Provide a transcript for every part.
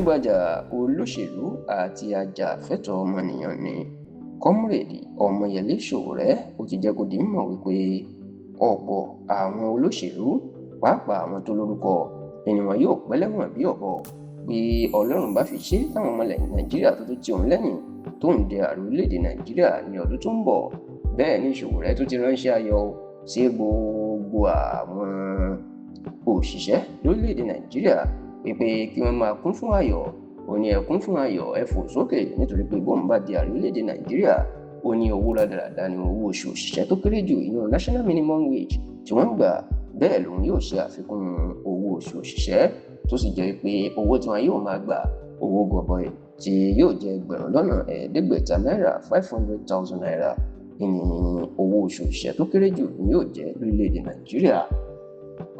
Gbajúgbajà olóṣèlú àti ajàfẹ́tọ̀ọ́ ọmọnìyàn ní Comrade Ọmọyẹlé Sowore. Ó ti jẹ́ kó di mímọ̀ wípé ọ̀pọ̀ àwọn olóṣèlú, pàápàá àwọn tó lórúkọ, ni wọn yóò pẹ́ lẹ́wọ̀n bí ọ̀bọ, pé Ọlọ́run bá fi ṣe táwọn ọmọ Nàìjíríà tó tún ti òun lẹ́yìn tó ń di ààrẹ orílẹ̀-èdè Nàìjíríà ní ọdún tó ń bọ̀. Bẹ́ẹ̀ ni Sowore tún ti ránṣẹ́ ayọ̀ sí gbogbo àwọn òṣìṣẹ́ lórílẹ̀-èdè Nàìjíríà wípé kí wọ́n máa kún fún ayọ̀. Ó ní ẹ kún fún ayọ̀, ẹ fò sókè, nítorí pé bóun bá di ààrẹ orílẹ̀-èdè Nàìjíríà, ó ní owó rádaràda ní owó oṣù òṣìṣẹ́ tó kéré jù, inú national minimum wage tí wọ́n ń gbà. Bẹ́ẹ̀ lòun yóò ṣe àfikún owó oṣù òṣìṣẹ́, tó sì jẹ́ pé owó tí wọn yóò máa gbà, owó gọbọi tí yóò jẹ́ 500,000 náírà, ₦500,000 ní owó oṣù òṣìṣẹ́ tó kéré jù ni yóò jẹ́ lórílẹ̀-èdè Nàìjíríà.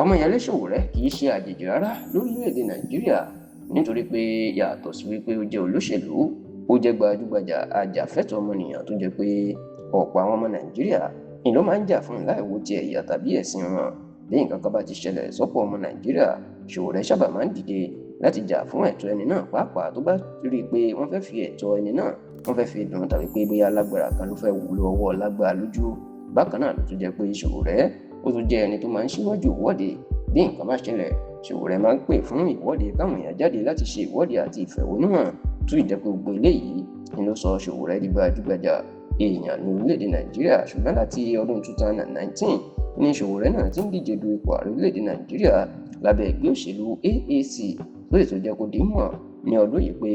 Ọmọyẹlé Sowore kì í ṣe àjèjì rárá lórílẹ̀-èdè Nàìjíríà, nítorí pé yàtọ̀ sí wípé ó jẹ́ olóṣèlú, ó jẹ́ gbajúgbajà ajàfẹ́tọ̀ọ́ ọmọnìyàn tó jẹ́ pé ọ̀pọ̀ àwọn ọmọ Nàìjíríà ni ló máa ń jà fún láì wo ti ẹ̀yà tàbí ẹ̀sìn wọn. Bí nǹkan kan bá ti ṣẹlẹ̀ sọ́pọ̀ ọmọ Nàìjíríà, Sowore sábà máa ń dìde láti jà fún ẹ̀tọ́ ẹni náà, pàápàá tó bá rí i pé wọ́n fẹ́ fi ẹ̀tọ́ ẹni náà, wọ́n fẹ́ fi dùn, tàbí pé bóyá alágbára kan ló fẹ́ wúlò ọwọ́ lágbára lójú. Bákan náà ló tún jẹ́ pé Sowore, ó tún jẹ́ ẹni tó máa ń ṣíwájú ìwọ́de. Bí nǹkan bá ṣẹlẹ̀, Sowore máa ń pè fún ìwọ́de, káwọn èèyàn jáde láti ṣe ìwọ́de àti ìfẹ̀hónúhàn, tó ìjẹ́ pé gbogbo eléyìí ni ló sọ Sowore di gbajúgbajà èèyàn ní orílẹ̀-èdè Nàìjíríà. Ṣùgbọ́n láti ọdún 2019 ní Sowore náà ti ń díje du ipò ààrẹ orílẹ̀-èdè Nàìjíríà lábẹ́ ẹgbẹ́ òṣèlú AAC, tó sì tún jẹ́ kó di mọ̀ ní ọdún yìí pé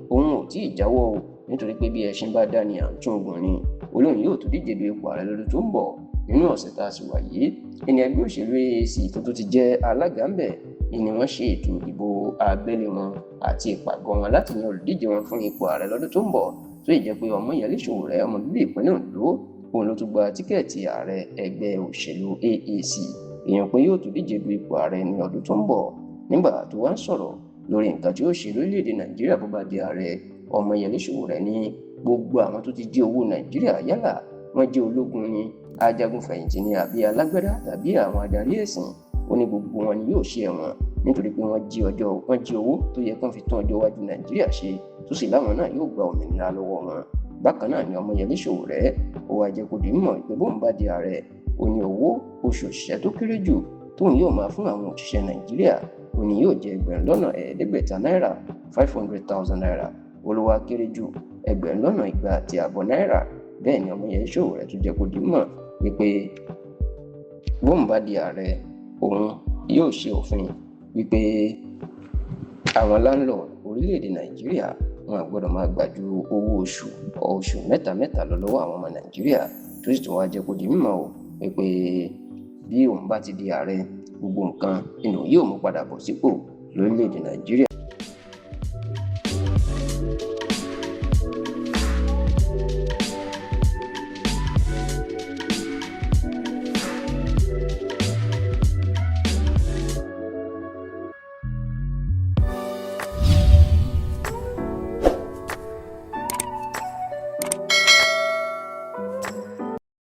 òun ò tí ì jáwọ́ o, nítorí pé bí ẹṣin bá dá ní à ń tún ogun ni. Olóhùn yóò tún díje du ipò ààrẹ lọ́dún tó ń bọ̀. Nínú ọ̀sẹ̀ tá a sì wà yìí, ẹni ẹgbẹ́ òṣèlú AAC tó tún ti jẹ́ alága ń bẹ̀ ni wọ́n ṣe ètò ìdìbò abẹ́lé wọn àti ìpàgọ́ wọn láti yan olùdíje wọn fún ipò ààrẹ lọ́dún tó ń bọ̀, tó ì jẹ́ pé Ọmọyẹlé Sowore, ọmọ bíbí ìpínlẹ̀ Ondo, òun ló tún gba tíkẹ́ẹ̀tì ààrẹ ẹgbẹ́ òṣèlú AAC, èèyàn pé yóò tún díje du ipò ààrẹ ní ọdún tó ń bọ̀. Nígbà tó wá ń sọ̀rọ̀ lórí nǹkan tí ó ṣe lórílẹ̀‐èdè Nàìjíríà bó bá di ààrẹ, Ọmọyẹlé Sowore ní gbogbo àwọn tó ti jí owó Nàìjíríà, yálà wọ́n jẹ́ ológun ni, ajagun fẹ̀yìntì ni, àbí alágbádá, tàbí àwọn adarí ẹ̀sìn, ó ní gbogbo wọn ni yóò ṣe ẹ̀wọ̀n, nítorí pé wọ́n jí ọjọ́, wọ́n jí owó tó yẹ kán fi tún ọjọ́ iwájú Nàìjíríà ṣe, tó sì láwọn náà yóò gba òmìnira lọ́wọ́ wọn. Bákan náà ni Ọmọyẹlé Sowore, ó wá jẹ́ kó di mímọ̀ pé bóun bá di ààrẹ, ó ní owó oṣù òṣìṣẹ́ tó kéré jù tóun yóò máa fún àwọn òṣìṣẹ́ Nàìjíríà, ó ní yóò jẹ́ 500,000 náírà, ₦500,000, olówó kéré jù 250,000 náírà. Bẹ́ẹ̀ ni Ọmọyẹlé Sowore tún jẹ́ kó di mímọ̀ wípé bóun bá di ààrẹ, òun yóò ṣe òfin wípé àwọn landlord orílẹ̀-èdè Nàìjíríà, wọn gbọ́dọ̀ máa gbà ju owó oṣù oṣù mẹ́ta mẹ́ta lọ lọ́wọ́ àwọn ọmọ Nàìjíríà. Tó sì tún wá jẹ́ kó di mímọ̀ o wípé bí òun bá ti di ààrẹ, gbogbo nǹkan inú yóò mú padà bọ̀ sípò lórílẹ̀-èdè Nàìjíríà.